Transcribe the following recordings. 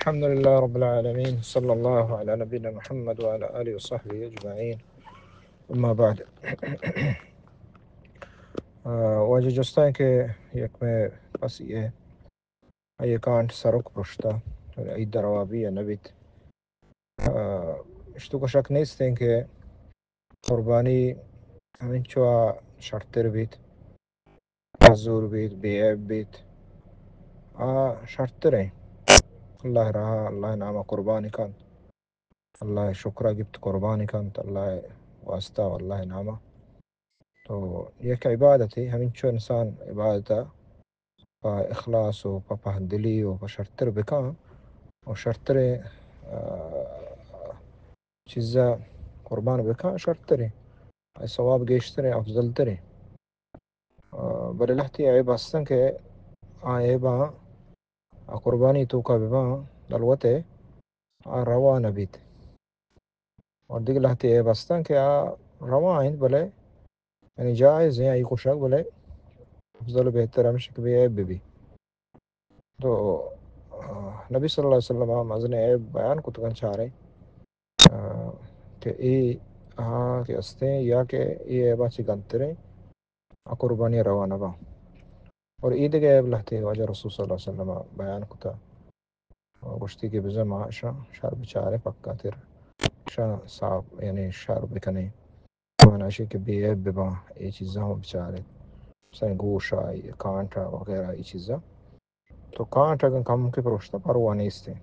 الحمد لله رب العالمين، صلى الله على نبينا محمد وعلى آله وصحبه أجمعين. أما بعد. آ، واجہ جستاں کہ یک مئے پسی ءَ آئی کانٹ سرک پرشتا، عید ءَ روابی ءَ نہ بیت. آ، اشتو کو شک نیستیں کہ قربانی ہمینچو آ شرتر بیت، معذور بیت، بے عیب بیت، آ شرتر ہیں. اللہ راہ، اللہ نام قربانی کنت، اللہ شکر گپت قربانی کنت، اللہ واسطہ و اللہ نام. تو یک عبادتے، ہمینچو انسان عبادت پہ اخلاص و پہ پہدلی و پہ شرتر بکن و شرتریں، آ، چیزا قربان بکن، شرتریں، آئی ثواب گیشتریں، افضل تریں. آ، بلے لہتی عیب ہستن کہ آ عیباں آ قربانی توکا بباں، البتہ آ روا نہ بیت. اور دگہ لہتے عیب ہستن کہ آ روا انت، بلے یعنی جائز ہیں آئی کشگ، بلے افضل و بہتر ہمیش کہ بے عیب بہ بی. تو، آ، نبی صلی اللہ علیہ وسلم ءَ مزنیں عیب بیان کتگن چاریں، آ، کہ اے آ کہ استیں یا کہ اے عیباں چی گنتریں آ قربانی روا نہ باں. اور اے دگہ عیب لہتے واجہ رسول صلی اللہ علیہ وسلم ءَ بیان کتا. گوشتی کہ بزاں ما اشاں شر بچاریں، پکا تر اشاں صاف، یعنی شر بکنیں. مانا اشی کہ بے عیب بباں، اے چیزاں ہم بچاریں. مثلاً گوشا، کانٹا وغیرہ اے چیزاں. تو کانٹ اگاں کم کے پروشتا پرواہ نیستیں.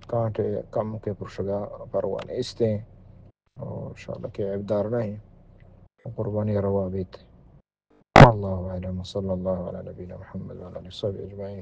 کانٹ کم کے پروشگا پرواہ نیستیں. اور انشاءاللہ کہ عیب دار نہیں. قربانی روا بیت. اللہ اعلم، صلی اللہ علی نبینا محمد وعلی آلہ وصحبہ اجمعین.